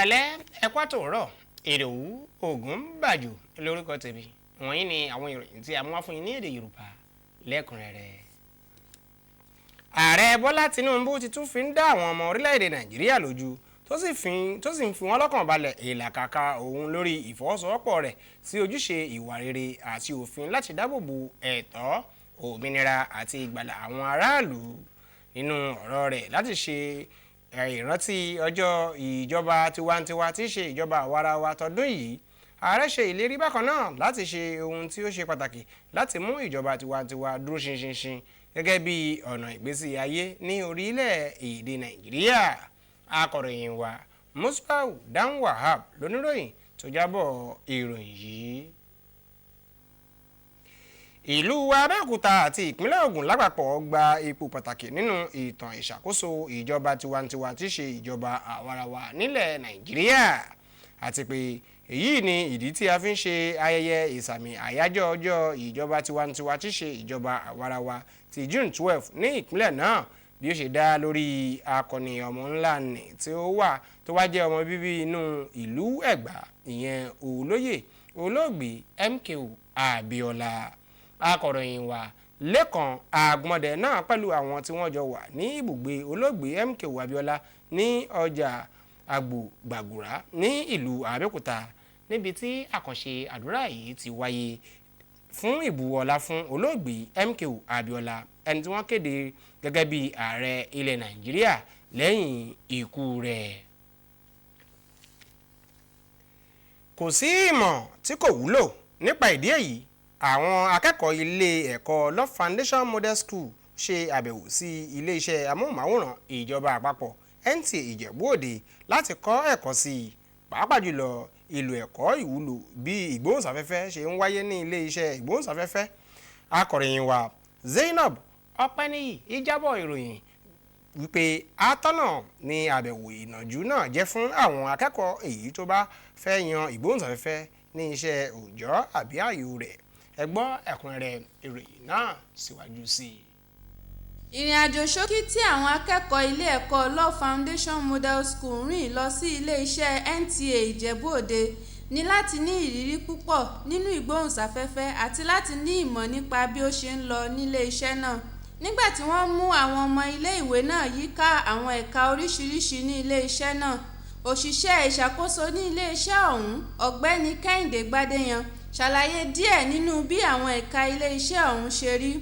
Káalẹ́, ẹ̀kú àtòrọ̀. Ìdòwú Ògúnbàjò lórúkọ tèmi. Wọ̀nyí ni àwọn ìròyìn tí a mú wá fún yín ní èdè Yorùbá lẹ́kùnrẹ́rẹ́. Ààrẹ Bọ́lá Tinubu ti tún fi ń dá àwọn ọmọ orílẹ̀-èdè Nàìjíríà lójú, tó sì ń fi wọ́n lọ́kàn balẹ̀ ìlàkàkà òun lórí ìfọwọ́sowọ́pọ̀ rẹ̀ sí ojúṣe ìwà rere àti òfin láti dáàbòbò ẹ̀tọ́, òmìnira àti ìgbàlà àwọn aráàlú. Nínú ọ̀rọ̀ rẹ̀ láti ṣe ìrántí ọjọ́ ìjọba tiwantiwa tí í ṣe ìjọba àwarawa tọdún yìí, ààrẹ ṣe ìlérí bákan náà láti ṣe ohun tí ó ṣe pàtàkì láti mú ìjọba tiwantiwa dúró ṣinṣinṣin gẹ́gẹ́ bí ọ̀nà ìgbésí ayé ní orílẹ̀-èdè Nàìjíríà. Akọ̀ròyìn wa Musbau Dan Wahab lóníròyìn tó jábọ̀ ìròyìn yìí. Ìlú Abẹ́òkúta àti ìpínlẹ̀ Ògùn lápapọ̀ gba ipò pàtàkì nínú ìtàn ìṣàkóso ìjọba tiwantiwa tí ṣe ìjọba àwarawa nílẹ̀ Nàìjíríà, àti pé èyí ni ìdí tí a fi ń ṣe ayẹyẹ ìsàmì àyájọ́ ọjọ́ ìjọba tiwantiwa tí ṣe ìjọba àwarawa ti June 12 ní ìpínlẹ̀ náà, bí ó ṣe dá lórí akọni ọmọ ńlá nì tí ó wà tó wá jẹ́ ọmọ bíbí inú ìlú Ẹ̀gbá, ìyẹn olóyè olóògbé MKO Abíọ́lá. Akọ̀ròyìn wa Lẹ́kàn Àgùnmọ̀dẹ náà pẹ̀lú àwọn tí wọ́n jọ wà ní ibùgbé olóògbé MKO Abíọ́lá ní ọjà Àgbògbàgùrà ní ìlú Abẹ́òkúta, níbi tí àkànṣe àdúrà yìí ti wáyé fún ìbù ọlá fún olóògbé MKO Abíọ́lá, ẹni tí wọ́n kéde gẹ́gẹ́ bí ààrẹ ilẹ̀ Nàìjíríà lẹ́yìn ikú rẹ̀. Kò sí ìmọ̀ tí kò wúlò. Nípa ìdí èyí, àwọn akẹ́kọ̀ọ́ ilé ẹ̀kọ́ Love Foundation Model School ṣe àbẹ̀wò sí ilé-iṣẹ́ amóhùnmáwòrán ìjọba àpapọ̀ NTA Ìjẹ̀bú Òde láti kọ́ ẹ̀kọ́ sí i, pàápàá jùlọ ìlò ẹ̀kọ́ ìwúlò bí ìgbóhùnsáfẹ́fẹ́ ṣe ń wáyé ní ilé-iṣẹ́ ìgbóhùnsáfẹ́fẹ́. Akọ̀ròyìn wa Zainab Ọpẹ́níyì ìjábọ̀ ìròyìn wípé atọ́nà ni àbẹ̀wò ìnàjú náà jẹ́ fún àwọn akẹ́kọ̀ọ́ èyí tó bá fẹ́ yan ìgbóhùnsáfẹ́fẹ́ ní iṣẹ́ òòjọ́ àbí ààyò rẹ̀. Ẹ gbọ́ ẹ̀kúnrẹ́rẹ́ ìròyìn náà síwájú sí i. Ìrìn àjò ṣókí tí àwọn akẹ́kọ̀ọ́ ilé ẹ̀kọ́ Love Foundation Model School rìn lọ sí ilé iṣẹ́ NTA Ìjẹ̀bú Òde ní láti ní ìrírí púpọ̀ nínú ìgbóhùnsáfẹ́fẹ́ àti láti ní ìmọ̀ nípa bí ó ṣe ń lọ nílé iṣẹ́ náà. Nígbà tí wọ́n mú àwọn ọmọ ilé ìwé náà yíká àwọn ẹ̀ka oríṣiríṣi ní ilé iṣẹ́ náà, òṣìṣẹ́ ìṣàkóso ní ilé iṣẹ́ ọ̀hún, Ọ̀gbẹ́ni Kẹ́hìndé Gbádéyan, ṣàlàyé díẹ̀ nínú bí àwọn ẹ̀ka ilé iṣẹ́ ọ̀hún ṣe rí.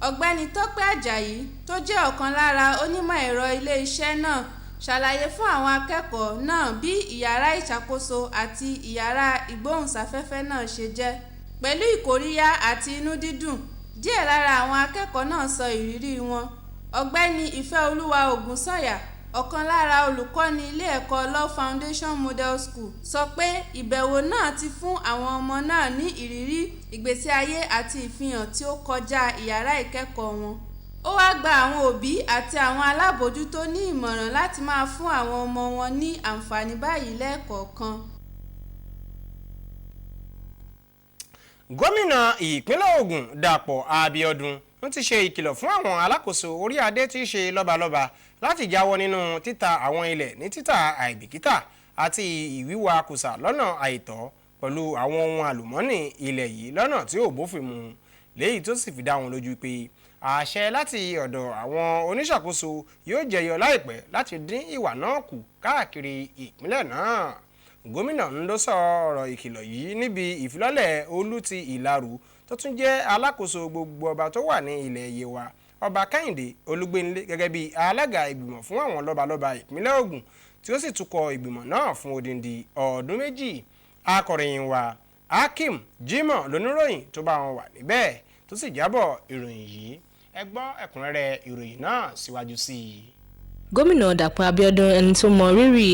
Ọ̀gbẹ́ni Tọ́pẹ́ Àjàyí, tó jẹ́ ọ̀kan lára onímọ̀ ẹ̀rọ ilé iṣẹ́ náà, ṣàlàyé fún àwọn akẹ́kọ̀ọ́ náà bí ìyàrá ìṣàkóso àti ìyàrá ìgbóhùnsáfẹ́fẹ́ náà ṣe jẹ́. Pẹ̀lú ìkóríyá àti inú dídùn, díẹ̀ lára àwọn akẹ́kọ̀ọ́ náà sọ ìrírí wọn. Ọ̀gbẹ́ni Ìfẹ́olúwa Ògúnsànyà, ọ̀kan lára olùkọ́ni ilé ẹ̀kọ́ Love Foundation Model School, sọ pé ìbẹ̀wò náà ti fún àwọn ọmọ náà ní ìrírí ìgbésí ayé àti ìfihàn tí ó kọjá ìyàrá ìkẹ́kọ̀ọ́ wọn. Ó wá gba àwọn òbí àti àwọn alábòójútó ní ìmọ̀ràn láti máa fún àwọn ọmọ wọn ní àǹfààní báyìí lẹ́ẹ̀kọ̀ọ̀kan. Gómìnà ìpínlẹ̀ Ògùn Dàpọ̀ Abíọ́dún ń ti ṣe ìkìlọ̀ fún àwọn alákòóso orí adé tí í ṣe lọ́balọ́ba láti jáwọ́ nínú títa àwọn ilẹ̀ ní títà àìbìkítà àti ìwíwa kùsà lọ́nà àìtọ́ pẹ̀lú àwọn ohun àlùmọ́ọ́nì ilẹ̀ yìí lọ́nà tí ò bófin mu, léyìí tó sì fi dá wọn lójú pé àṣẹ láti ọ̀dọ̀ àwọn oníṣàkóso yóò jẹyọ láìpẹ́ láti dín ìwà náà kù káàkiri ìpínlẹ̀ náà. Gómìnà ń ló sọ̀rọ̀ ìkìlọ̀ yìí níbi ìfilọ́lẹ̀ Olú ti Ìlaró tó tún jẹ́ alákòóso gbogbo ọba tó wà ní ilẹ̀ Yewa, Ọba Kẹ́hìndé Olúgbénlé, gẹ́gẹ́ bí alága ìgbìmọ̀ fún àwọn lọ́balọ́ba ìpínlẹ̀ Ògùn tí ó sì tukọ̀ ìgbìmọ̀ náà fún odindi ọdún 2. Akọ̀ròyìn wa Hakeem Jimoh lóníròyìn tó bá wọn wà níbẹ̀ tó sì jábọ̀ ìròyìn yìí. Ẹ gbọ́ ẹ̀kúnrẹ́rẹ́ ìròyìn náà síwájú sí i. Gómìnà Dàpọ̀ Abíọ́dún, ẹni tó mọ rírì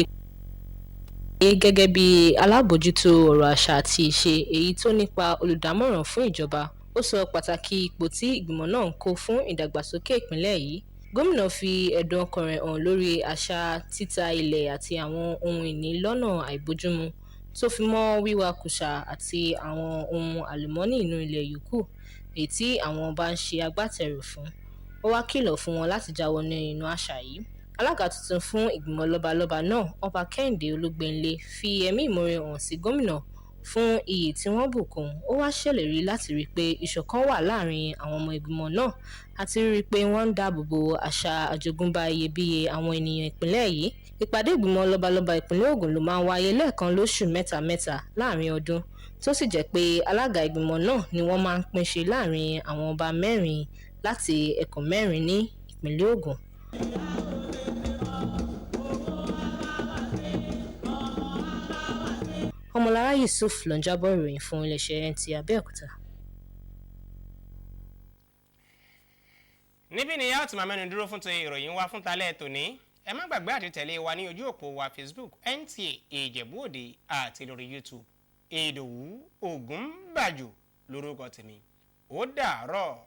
gẹ́gẹ́ bí alábòójútó ọ̀rọ̀ àṣà àti ìṣe èyí tó nípa olùdámọ̀ràn fún ìjọba, ó sọ pàtàkì ipò tí ìgbìmọ̀ náà ń kó fún ìdàgbàsókè ìpínlẹ̀ yìí. Gómìnà fi ẹ̀dùn ọkàn rẹ̀ hàn lórí àṣà títa ilẹ̀ àti àwọn ohun ìní lọ́nà àìbójúmu tó fi mọ́ wíwa kùsà àti àwọn ohun àlùmọ́ọ́nì inú ilẹ̀ yòókù èyí tí àwọn ọba ń ṣe agbátẹrù fún. Ó wá kìlọ̀ fún wọn láti jáwọ́ nínú àṣà yìí. Alága tuntun fún ìgbìmọ̀ lọ́balọ́ba náà, Ọba Kẹ́hìndé Olúgbénlé, fi ẹ̀mí ìmoore hàn sí gómìnà fún iyì tí wọ́n bù kún. Ó wáá ṣèlérí láti rí i pé ìṣọ̀kan wà láàrin àwọn ọmọ ìgbìmọ̀ náà àti rírí pé wọ́n ń dáàbò bo àṣà àjogúnbá iyebíye àwọn ènìyàn ìpínlẹ̀ yìí. Ìpàdé ìgbìmọ̀ lọ́balọ́ba ìpínlẹ̀ Ògùn ló máa ń wáyé lẹ́ẹ̀kan lóṣù mẹ́ta mẹ́ta láàrin ọdún, tó sì jẹ́ pé alága ìgbìmọ̀ náà ni wọ́n máa ń pín ṣe láàrin àwọn ọba mẹ́rin láti ẹkùn mẹ́rin ní ìpínlẹ̀ Ògùn. Ọmọlára Yusuf ló ń jábọ̀ ìròyìn fún iléeṣẹ́ NTA Abẹ́òkúta. Níbí ni yóò ti máa mẹ́nu dúró fún ti ìròyìn wa fún talẹ́ tòní. Ẹ má gbàgbé àti tẹ̀lé wa ní ojú òpó wa Facebook NTA Ìjẹ̀bú Òde àti lórí YouTube. Ìdòwú Ògúnbàjò lórúkọ tèmi. Ó dàárọ̀.